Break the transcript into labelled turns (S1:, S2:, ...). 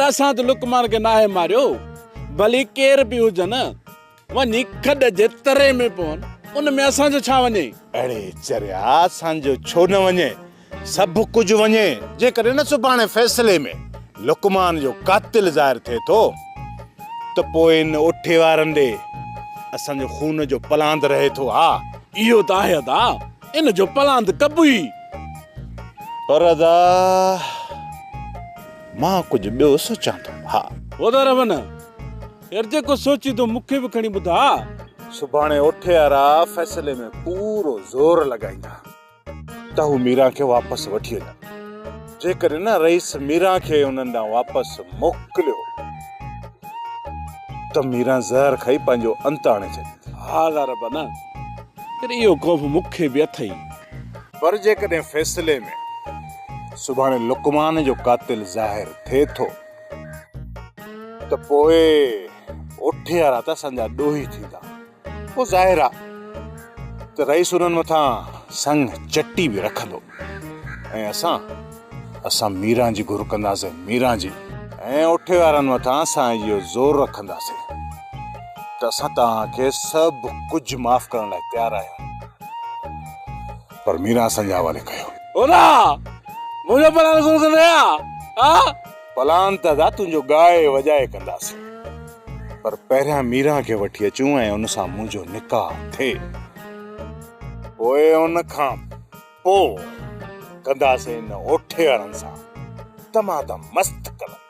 S1: اسان ته لقمان کي ناهي ماريو، ڀلي ڪير به هجن، وڃي کڏ جي تري ۾ پون، ان ۾ اسان جو ڇا وڃي؟
S2: اڙي چريا، اسان جو ڇو نه وڃي، سڀ ڪجهه وڃي، جيڪڏهن نه سڀاڻي فيصلي ۾ لقمان جو قاتل ظاهر ٿئي ٿو ته پوء ان اوٺي وارن ڏي اسان جو خون جو پلاند رهي ٿو، ها.
S1: اهو ته آهي ادا، ان جو پلاند ڪبو ئي.
S2: پر ادا مان ڪجهه ٻيو سوچان ٿو، ها.
S1: ادا رون، يار جيڪو سوچين ٿو مون کي به کڻي ٻڌاء.
S2: سڀاڻي اوٺي وارا فيصلي ۾ پورو زور لڳائيندا ته هو ميران کي واپس وٺي وڃن. جيڪڏهن نه رئيس ميران کي انهن ڏانهن واپس موڪليو ته ميران زهر کائي پنهنجو انت آڻي ڇڏيندي.
S1: ها ادا ربن، يار اهو خوف مون کي به اٿئي.
S2: پر جيڪڏهن فيصلي ۾ سڀاڻي لقمان جو قاتل ظاهر ٿئي ٿو ته پوء اوٺي وارا ته اسان جا ڏوهي ٿيندا. پوء ظاهر آ ته رئيس انهن مٿان سڱ چٽي به رکندو ۽ اسان اسان ميران جي گهر ڪنداسين ميران جي. ۽ اوٺي وارن مٿان اسان اهو زور رکنداسين ته اسان توهان کي سڀ ڪجهه معاف ڪرڻ لاء تيار آهيون پر ميران اسان جي حوالي ڪيو.
S1: ادا منهنجو پلان ڪونه ڪندين ها ها؟
S2: پلان ته ادا تنهنجو ڳائي وڄائي ڪنداسين پر پهريان ميران کي وٺي اچون ۽ ان سان منهنجو نڪاح ٿئي پوء ان کان پوء ڪنداسين ان اوٺي وارن سان دمادم مست قلندر.